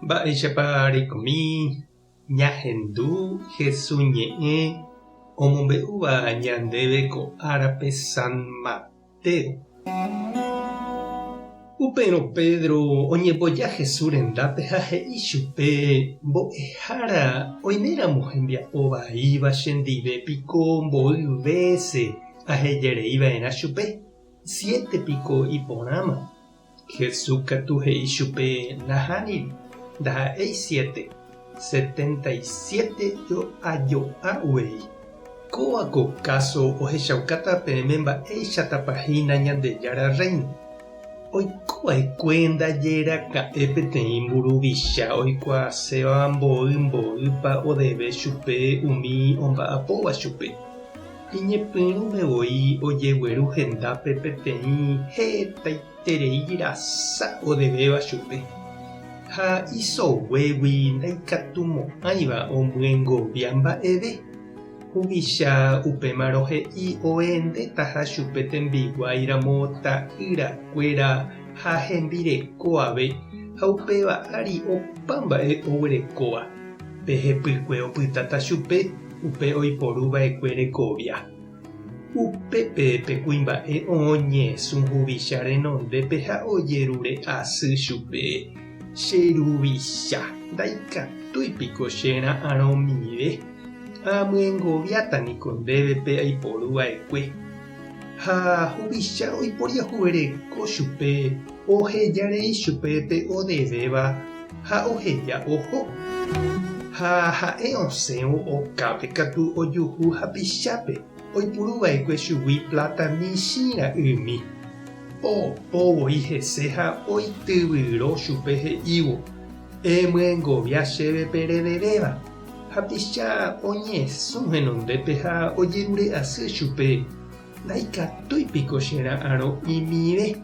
Mba'éichapa reikomi ñahendu Hesu ñe'ẽ omombe'úva ñandéve ko árape San Mateo? Upérõ Pedro oñemboja Hesu rendápe ha he'i chupe, Mbo'ehára, oiméramo hembiapo vaíva chendive piko mboy vése ahejerei va'erã chupe? Siete piko iporãma? Jesús katu he'i chupe, Nahániri, ndaha'éi siete, 77 jo'ajo'a uvei. Kóva ko káso ohechaukáta peẽme mba'éichatapa hína Ñandejára Rréino. Oiko va'ekue ndaje raka'e peteĩ mburuvicha oikuaaséva mboy mboýpa odeve chupe umi omba'apóva chupe. Iñepyrũme voi ojegueru hendápe peteĩ hetaiterei rasa odevéva chupe, ha isoguégui ndaikatumo'ãiva omyengovia mba'eve. Huvicha upémarõ he'i oendetaha chupe tembiguái ramo ta'yrakuéra ha hembireko ave, ha upéva ári opa mba'e oguerekóva. Pe hepykue opytáta chupe upe oiporu va'ekue rekovia. Upépe pe kuimba'e oñesũ huvicha renondépe ha ojerure asy chupe, Che ruvicha, ndaikatúi piko che ra'arõmive, amyengoviáta niko ndéve pe aiporu va'ekue. Ha huvicha oiporiahuvereko chupe, oheja rei chupe pe odevéva ha oheja oho. Ha ha'e osẽvo okápe katu ojuhu hapichápe oipuru va'ekue chugui pláta michĩ ra'ymi. Opo voi hese ha oityvyro chupe he'ívo, Emyengovia chéve pe redevéva. Hapicha oñesũ henondépe ha ojerure asy chupe, Ndaikatúi piko che ra'arõ imive,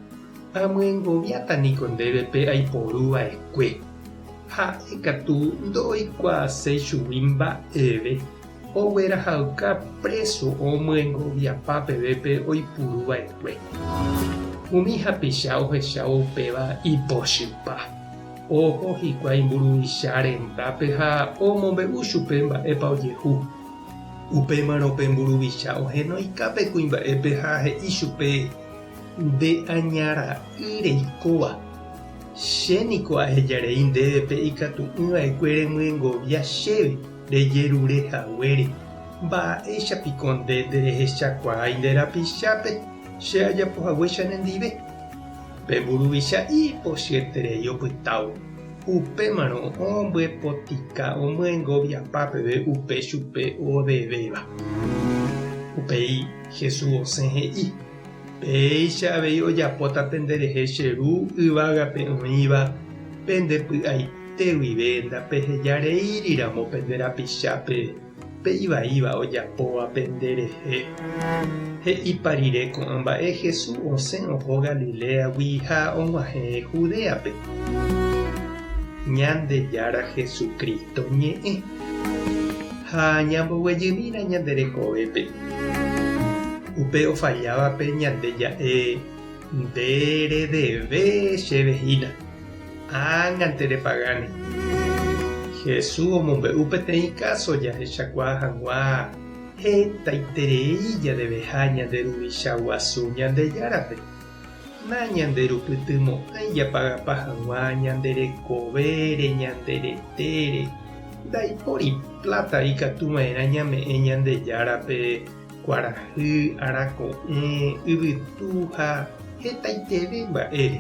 amyengoviáta niko ndéve pe aiporu va'ekue. Ha'e katu ndoikuaaséi chugui mba'eve, oguerahauka préso omyengoviapa peve pe oipuru va'ekue. Umi hapicha ohechávo upéva ipochypa. Oho hikuái mburuvicha rendápe ha omombe'u chupe mba'épa ojehu. Upémarõ pe mburuvicha ohenoika pe kuimba'épe ha he'i chupe, Nde aña ra'y reikóva, che niko ahejarei ndéve pe ikatu'ỹ va'ekue remyengovia chéve rejerure haguére. Mba'éicha piko nde nderehechakuaái nde rapichápe che ajapo haguéicha nendive? Pe mburuvicha ipochyeterei opytávo. Upémarõ ombyepotika omyengoviapa peve upe chupe odevéva. Upéi Jesús osẽ he'i, Péicha avei ojapóta penderehe che Ru yvágape oĩva, pende py'aite guive ndapeheja reíri ramo pende rapichápe pe ivaíva ojapóva pende rehe. He'ipa rire ko'ã mba'e Jesús osẽ oho Galiléagui ha og̃uahẽ Judéape. Ñandejára Jesucristo ñe'ẽ. Ha ñamboguejymína ñande rekovépe. Upe ofallávape ñande ja'e, Nde redeve chéve hína. Ág̃ante repagáne. Jesús omombe'u peteĩ káso jahechakuaa hag̃ua hetaiterei jadeveha ñande Ruvicha Guasu Ñandejárape. Nañanderupytymo'ãi japagapa hag̃ua ñande rekovére, ñande retére. Ndaipóri pláta ikatuva'erã ñame'ẽ Ñandejárape kuarahy, arako'ẽ, yvytu ha hetaiteve mba'ére.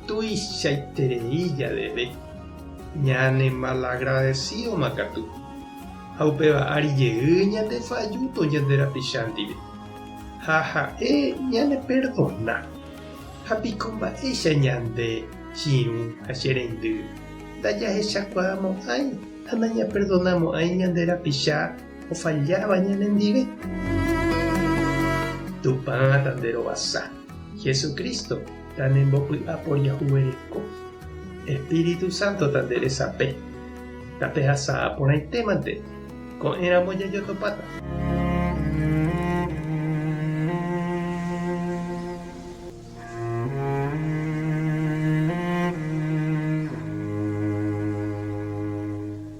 Tuichaiterei jadeve. Ñanemalagradesídoma katu. Ha upéva ári jey ñandefajúto ñande rapicha ndive. Ha ha'e ñaneperdona. Ha piko mba'éicha ñande, che irũ ha che reindy, ndajahechakuaamo'ãi ha nañaperdonamo'ãi ñande rapicha ofalláva ñanendive? Tupã tanderovasa. Jesucristo tanembopy'aporiahuvereko. Espíritu Santo tanderesape. Tapehasa porãitémante. Ko'ẽramo jajotopáta.